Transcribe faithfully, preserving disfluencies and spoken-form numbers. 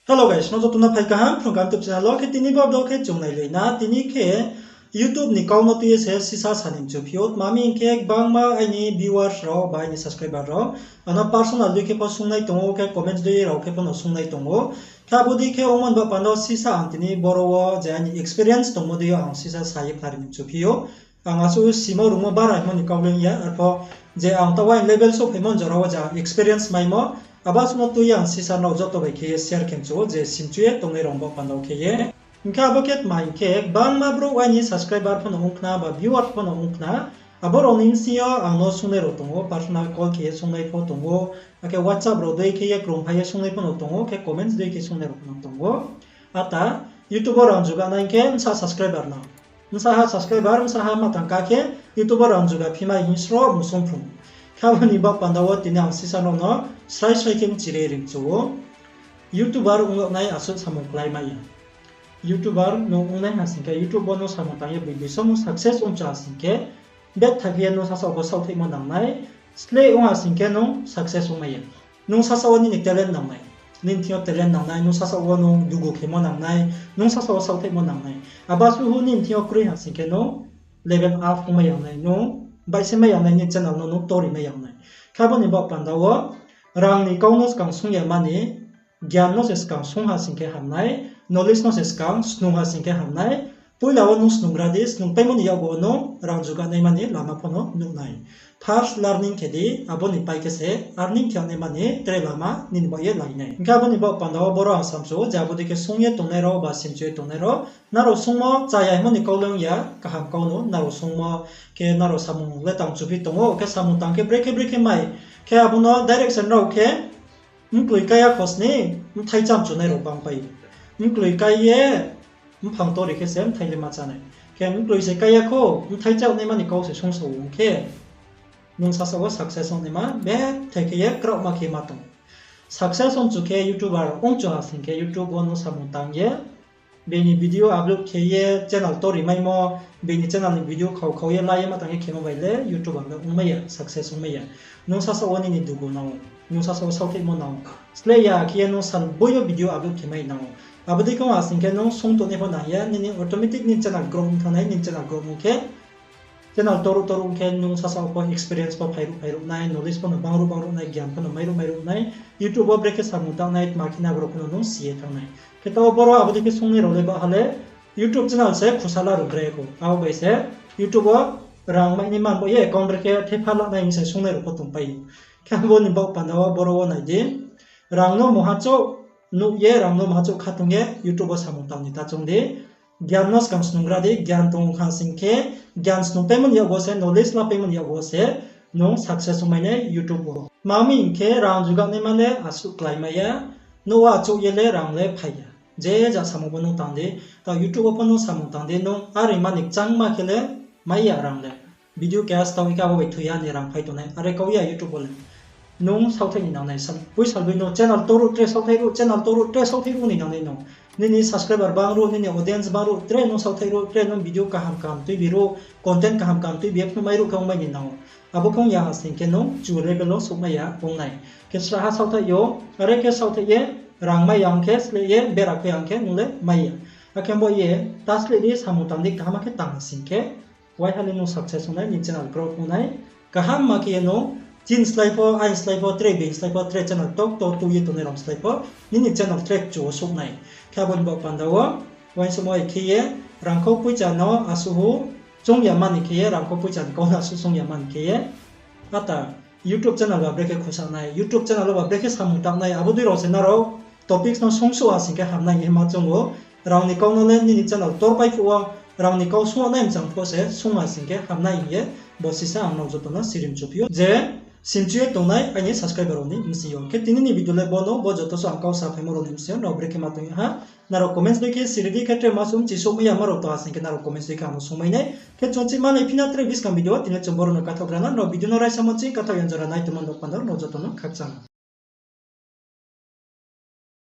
Hello guys, no joto no phai kaham Phrung Kaham YouTube channel wo. Khe tini bo video khe chung nailai na, tini khe YouTube ni kau no tui ye se sisa sa ni mchu phi ou. Tma mi hing khe gbangma aini viewers rao ba aini subscriber rao ano personal dei khe pho sungnai tong ou, khe comments dei rao khe pho no sungnai tong ou. Khe abo dei khe ongmo ni baoh panda wo sisa ang tini boro wo je aini experience tongmo dei yo ang sisa sa ye khnari ni mchu phi ou. Ang asuh simo rungmo bara himo ni kau le ong ya, arpho je ang taoh aini level souhphaimo ni jora wo je ang experience maimo, abo asuh no tui ye ang sisa nrao joto bai khe ye share khe mchu ou, je simchu ye tongnai rao baoh panda wo khe ye. Hing khe abo khe tma hing khe, gbangma brouh aini subscriber pho no ong khna ba viewer pho no ong khna, abo rao ni bsing yo ang no sungnai rao tong ou, personal call khe ye sungnai pho tong ou, akhe WhatsApp rao dei khe ye krungphai ye sungnai pho no tong ou, khe comments dei khe sungnai rao pho no tong ou. Ata, YouTube wo rang juga nai hing khe bsa subscriber nang. Bsa ha subscriber, bsa ha ma tang ka khe YouTube wo rang juga phi mai hing sro msung phrung. Khe abo ni baoh panda wo tini ang sisa nrao no srai srai khe mchire ri mchu ou. YouTuber ong yag nai asuh samung klái mai ya. YouTuber nung ongnai ha sing khe, YouTube wo nung samung tang ye bini so nung success ong cha ha sing khe, betha khe ye nung sasaoh pho saohthaihmo nang nai, sleh ong ha sing khe nung success ong mai ya. Nung sasaoh wo nini talent nang nai, nini thing yo talent nang nai, nung sasaoh wo nung dugu khemo nang nai, nung sasaoh wo saohthaihmo nang nai. Abo asuh nini thing yo kroi ha sing khe nung level up ong mai ya nai, nung baihse mai ya nai, nini channel no nung tori mai ya nai. Khe abo ni baoh panda wo rang ni kau no skang sung ya mani, gyan no se skang sung ha sing khe ham nai, knowledge no se skang snung ha sing khe ham nai. Poila wo nung snungra di, snungpaimo ni yakgu wo nung rang juga naima ni lama pho no nuh nai. First learning khe di, abo ni pai khe se earning khe yag naima ni tre lama nini baoh ye lai nai. Hing khe abo ni baoh panda wo boro ang samchu ou, je abo dei khe sung ye tongnai rao ba simchu ye tongnai rao, nrao sungmo chaya himo ni kau le ong ya, kaham kau no nrao sungmo, khe nrao samung le tang chuphi tong ou, khe samung tang khe brekhe brekhe mai, khe abo no direct se nrao khe mkloi kái ya khosni, bthai cham chunai rao bangpai ou. Mkloi kái ye mphang tori khe se bthai le ma chá nai. Khe mkloi se kái ya kho, bthai chá naima ni kau se sungsao ong khe, nung sasaoh wo success ong naima betha khe ye kraohma khe ma tong. Success ong chu khe YouTuber ong chu ha sing khe YouTube wo nung samung tang ye, bini video upload khe ye channel tori maimo, bini channel ni video khau khau ye la ye ma tang ye khemo bai le YouTuber le ong mai ya, success ong mai ya. Nung sasaoh wo nini dugu nang ou, nung sasaoh wo saohthaihmo nang ou. Sleh ya khe ye nung salboi yo video upload khe mai nang ou. Abo dei khe ong ha sing khe nung sung tongnai pho nang ya, nini automatic nini channel grow ong thanng nai, nini channel grow ong khe channel toruh toruh ong khe nung sasaoh pho experience pho phairuh phairuh nai, knowledge pho no bangruh bangruh nai, gyan pho no mairuh mairuh nai, YouTube wo brekhe samung tang nai, tma khe nai abo rao pho no nung si ye thanng nai. Khe taoh boro abo dei khe sungnai rao le baha le YouTube channel se khusa la ruh gra ya kho. Abo bai se YouTube wo rang mai ni man bo ye account brekhe thepha la nai hing se sungnai rao pho tongpai ou. Khe abo ni baoh panda wo boro wo nai di. Rang no mungha chouh nuh ye, rang no mungha chouh khatung ye YouTube wo samung tang ni ta choung di. Gyan no skang snungra di, gyan tong kha sing khe, gyan snungpaimo ni yakgu wo se, knowledge lapaimo ni yakgu wo se, nung success ong mai nai YouTube wo. Tma mi hing khe rang juga naima le asuh klái mai ya, nouh wo achouh ye le rang le phai ya. Je ja samung pho nung tang di, taoh YouTube wo pho nung samung tang di, nung are mani kchangma khe le mai ya rang le. Video keha stao khe abo bai thoi ya ni rang phai tongnai, are kau ya YouTube wo le. Nung saohthaih ni nang nai, salboi salboi no channel toruh tre saohthaih ruh, channel toruh tre saohthaih ruh ni nang nai no. Nini subscriber bangruh, nini audience bangruh, tre nung saohthaih ruh, tre nung video kaham kaham tuibi ruh, content kaham kaham tuibi ye phnuhmai ruh khe ongmai ni nang ou. Abo khe ong ya ha sing khe nung chu level wo souhmai ya ong nai. Khe sraha saohthaih yo, are khe saohthaih ye, rang mai ya ong khe, sleh ye bera khe ya ong khe nung le mai ya. Akhe bo ye, ta sleh di samung tang di, kaham khe tang ha sing khe, waiha le nung success ong nai, nini channel growth ong nai. Kaham ma khe ye nung, chini slái pho, aini slái pho, tre being slái pho, tre channel tok tok tuh ye tongnai rao slái pho, nini channel tre kchu wo souh nai. Khe abo ni baoh panda wo, uaingsouhmo bai khe ye, rangkhau poicha no asuh hu, choung ya mani khe ye, rangkhau poicha ni kau no asuh choung ya mani khe ye. Ata, YouTube channel ba brekhe khusa nai, YouTube channel wo ba brekhe samung tang nai, abo dei rao se nrao topics no sungsouh ha sing khe hamnai hing ye ma choung ou. Rang ni kau no le nini channel torpai phuh wo, rang ni kau sung nai mchang phuh wo se sung ha sing khe hamnai hing ye, bo sisa ang nrao joto no siri mchu phi ou. Je simchu ye tongnai aini subscriber rao ni bsing yo. Khe tini ni video le bo no, bo joto suh ang kau saphaimo rao ni bsing yo, nrao brekhe ma tong ha. Nrao comments dei khe siri di, khe tre ma sung chi souhmai ya ma rao tong ha sing khe nrao comments dei khe ang no sungmai nai. Khe chung chi ma nai phi na tre buskang video wo, tini chung boro no kathok gra na, nrao video no raisa mo ching kathok yang jora nai tongmo ni baoh panda wo nrao joto no khakchang.